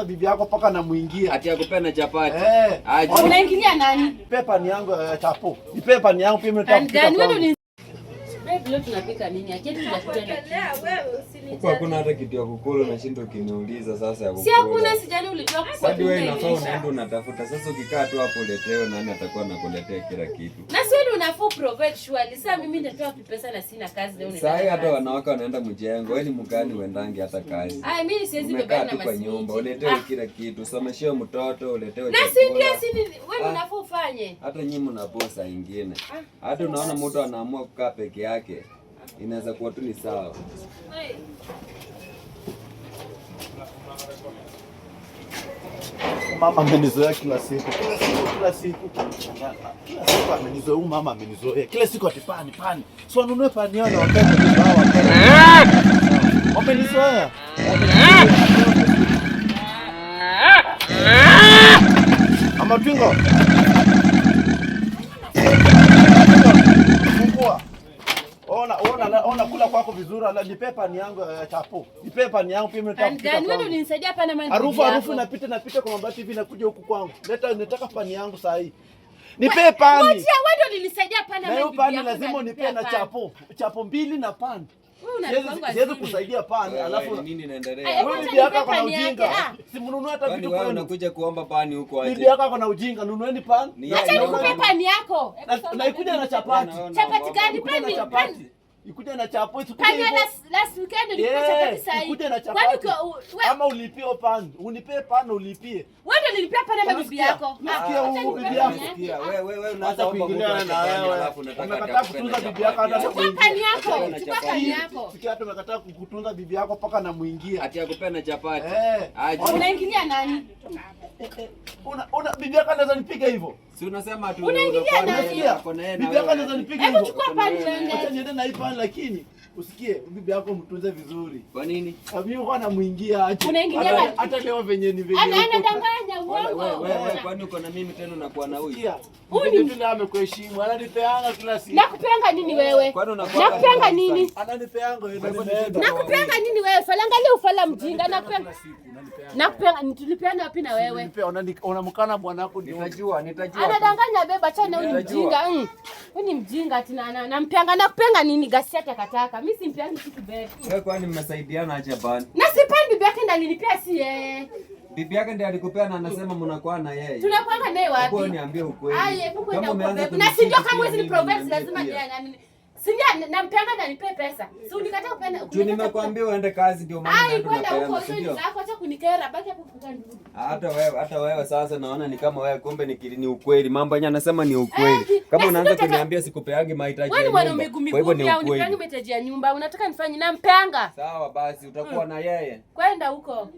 Bibi yako paka namuingia. Ati akupea na chapati. Eh. Aje. Unaingilia nani? Nipe pani yangu ya chapo. Nipe pani yangu pia mimi nataka Pani kupika gani? Wewe kwangu. ndio ni Babe, leo tunapika nini? Aketi tunakuja na Huko hakuna hata kitu ya kukula, unashinda ukiniuliza sasa ya Si kukula. hakuna, sijali ulijua kuko. Hadi wewe inafaa unaenda unatafuta. Sasa ukikaa tu hapo uletewe, nani atakuwa anakuletea kila kitu? Na si wewe unafaa provide surely. Sasa mimi nitatoa wapi pesa na sina kazi leo? Saa hii hata wanawake wanaenda mjengo, wewe ni mgani uendangi hata kazi? Ai, mimi siwezi Umekaa bebana tu na kwa masimiti. nyumba, uletewe kila kitu, usomeshewe mtoto, uletewe Na si ndio, chakula. si ni wewe unafaa ufanye. Hata nyinyi mnapoa saa ingine. Hata unaona mtu anaamua kukaa peke yake, inaweza kuwa tu ni sawa. Mama amenizoea kila siku. Kila siku, kila siku. Kila siku amenizoea, huyu mama amenizoea. Kila siku ati pani pani. So wanunue pani yao na wakae kwa nyumba hao wakae. Wamenizoea. Ama twingo. Fungua. Ona, ona, ona kula kwako vizuri, ala nipe pani yangu ya chapo. Nipe pani yangu pia mimi nataka Pani kupika gani? Wewe kwangu. ndio ulinisaidia hapa na maana. Harufu harufu inapita kwa mabati hivi inakuja huku kwangu. Leta, nataka pani yangu saa hii. Nipe pani. Ngoja, wewe ndio ulinisaidia hapa na Na hiyo maana. pani lazima unipe na chapo. Chapo mbili na pani. Wewe Siwezi unanipanga. siwezi kusaidia pani Wewe, alafu ni nini Ay, inaendelea? wewe acha bibi yako nipe ako na pani yake, ujinga. ah. Simnunue hata Kwani vitu wewe kwenu. unakuja kuomba pani huko Bibi aje? yako ako na ujinga, nunueni pani. Ni Na- yeye Acha na- nikupe pani yako. Na ikuja na chapati. Naona Chapati unaomba. gani? Ikuja na Pani chapati. pani. Ikuja na chapo, isikuje Pani ya hivyo. last weekend nilikupa Yeah, chapati saa hii. ikuje na Kwani chapati. Ama ulipie hiyo pani. Unipe pani ulipie. Wewe ndio nilipia pani ama bibi Unasikia? yako? Unasikia Ah, huyu acha bibi nikupe yako? pani yake. Sikia, wewe wewe Acha unaanza omba mtu kuingiliana ache na pani wewe. alafu unataka ati Umekataa akupe na kutunza bibi yako chapati. hata Chukua pani yako. Achana na Chukua chapati. pani yako. Sikia hata umekataa kukutunza bibi yako mpaka namuingia. Ati akupea na chapati. Eh. Aje. Unaingilia nani? Una bibi yako anaweza nipiga hivyo. Si unasema tu Unaingilia unakuwa nani? Unasikia? uko na yeye na Bibi yako wewe. anaweza nipiga Hebu hivyo. chukua pani uende. Acha niende na hii pani lakini usikie bibi yako mtunze vizuri. Kwa nini? Na mimi kwa namuingia aje. Unaingilia Hata- nani? Hata leo venye ni venye. Ana uko. anadanganya Wewe uongo. wewe kwani uko na mimi tena unakuwa na huyu? Sikia. Huyu Bibi tu leo amekuheshimu, ananipeanga kila siku. Nakupeanga nini wewe? Kwani unakuwa Nakupeanga nini? Ananipeanga yeye Kwa hivyo nimeenda. Nakupeanga nini wewe? Fala, angalia ufala mjinga. Nakupeanga. Nakupeanga tulipeana wapi na wewe? Unanipea, unamkana bwanako ndio. Nitajua, nitajua. Anadanganya beba, achana huyu ni Nitajua. mjinga. Huyu ni mjinga ati na nampeanga nakupeanga nini gasia takataka. Mimi simpeangi kitu bebe. Wewe kwani mmesaidiana aje bani? Na sipani bibi yake ndiye alinipea si yeye. Bibi yake ndiye alikupea na anasema mnakuwa na yeye. Tunakuanga naye wapi? Hebu niambie ukweli. Ai, hebu kwenda Kama huko umeanza bebe. Na si ndio kunicheat kama pia hizi ni mimi proverbs niambie lazima pia. ni si ndio nampeanga na nipe pesa. Si ulikataa kupenda. Juu nimekuambia uende kazi ndio maana Ai, naenda kwenda huko unapeana, si hizo ni ndio? zako, acha kunikera, baki hapo kupiga nduru. Hata wewe sasa naona ni kama wewe kumbe ni ukweli. Mambo yenyewe anasema ni ukweli. Eh, Kama na unaanza si ndio kuniambia sikupeangi mahitaji Wewe ya ni mwanaume nyumba. gumi Kwa hivyo gumi ni au unipeangi ukweli. mahitaji ya nyumba? Unataka nifanye nampeanga? Sawa basi utakuwa na yeye. Kwenda huko.